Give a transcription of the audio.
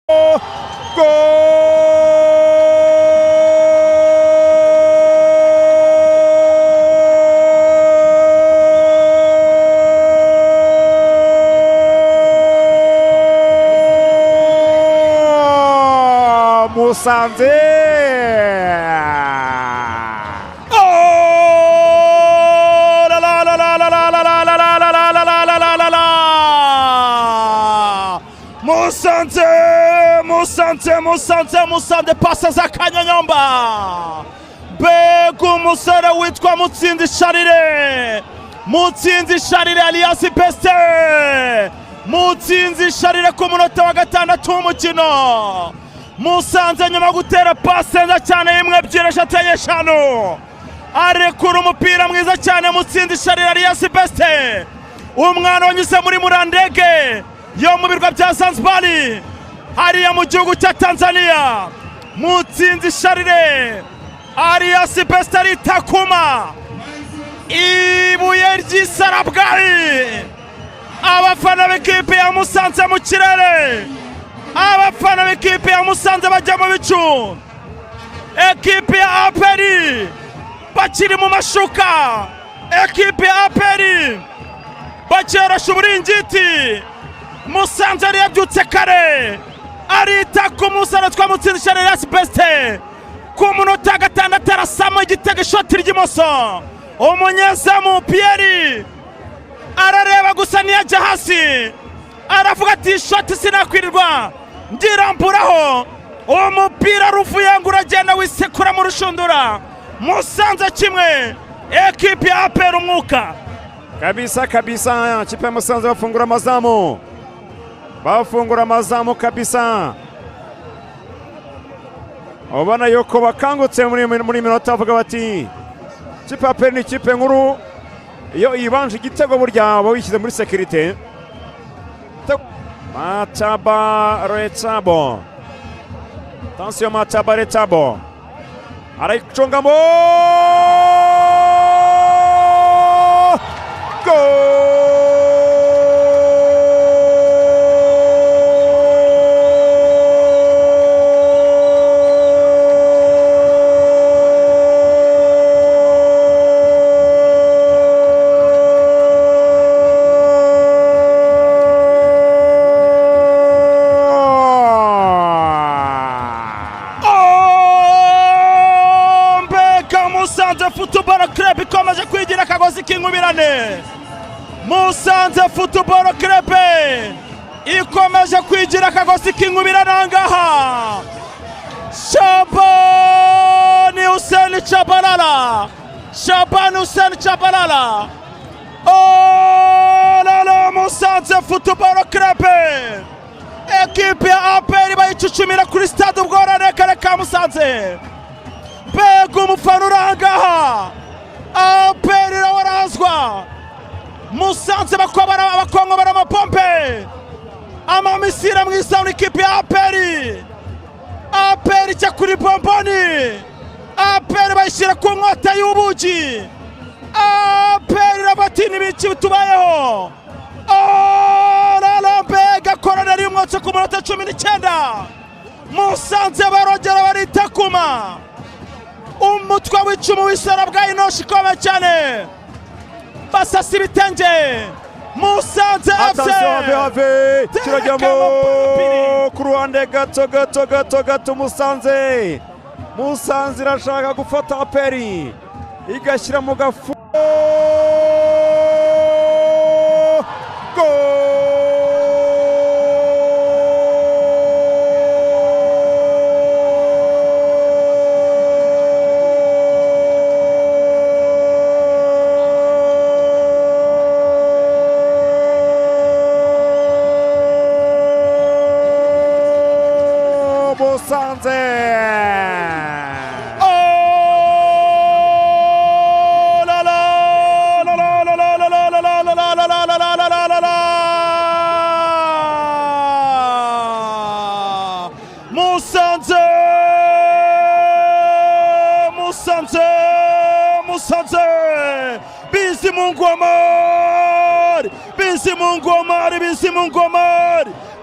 Goal! Musanze! Oh la la la la la la la la la la la la la la la la la! Musanze, Musanze, Musanze, Musanze, pasa za Kanyonyomba. Mbega umusore witwa Mutsinzi Sharire, Mutsinzi Sharire alias Beste, Mutsinzi Sharire ku munota wa 6 w'umukino. Musanze nyuma yo gutera pase nziza cyane, imwe, ebyiri, eshatu, enye, eshanu, arekura umupira mwiza cyane. Mutsinzi Sharire alias Beste, umwana wanyuze muri Murandege yo mu birwa bya Zanzibari hariya mu gihugu cya Tanzania. Mutsinzi Sharire alias Beste aritakuma ibuye ry'isarabwayi. Abafana b'ikipe ya Musanze mu kirere, abafana b'ikipe ya Musanze bajya mu bicu. Ekipe ya APR bakiri mu mashuka, ekipe ya APR bakerosha uburingiti. Musanze yari yabyutse kare, arita ku musore twa Mutsinzi Sharire Beste. Ku munota wa 6 arasama igitego, ishoti ry'imoso. Umunyezamu Pierre arareba gusa, ntiyajya hasi. Aravuga ati: "Ishoti sinakwirirwa ngiramburaho." Uwo mupira ruvuye ngo uragenda wisekura mu rushundura. Musanze 1, ekipi ya APR umwuka. Kabisa kabisa, ikipe ya Musanze bafungura amazamu, bafungura amazamu kabisa. Ubona yuko bakangutse muri minota, bavuga bati: "Ikipe ya APR ni ikipe nkuru, iyo ibanje igitego burya uba wishyize muri sécurité." Mataba Retabo, attention, Mataba Retabo arayicungamo. Goal! Oh, mbega Musanze Football Club ikomeje kwigira akagozi k'inkubirane! Musanze Football Club ikomeje kwigira akagozi k'inkubirane ahangaha. Shabani Hussein Chabalala, Shabani Hussein Chabalala! Oh la la, Musanze Football Club, ekipe ya APR bayicucumira kuri Stade Ubworoherane, Karere ka Musanze. Mbega umufana uri ahangaha! APR irawarazwa. Musanze bakongobera amapompe, amamisire mu izamu. Ikipe ya APR, APR ijya kuri bomboni, APR bayishyira ku nkota y'ubugi. APR irabati n'ibiki bitubayeho? Oh la la, mbega koroneri y'umwotsi ku munota 19! Musanze barongera baritakuma. Umutwe w'icumu w'isarabwayi, inoshi ikomeye cyane, basasa ibitenge. Musanze Attention, have have, kirajyamo. Terekamo. Ku ruhande gato gato gato gato. Musanze, Musanze irashaka gufata APR igashyira mu gafu. Goal! Musanze! Oh la la la la la la la la la la la la la la la la la la! Musanze, Musanze, Musanze! Bizimungu Omar, Bizimungu Omar, Bizimungu Omar.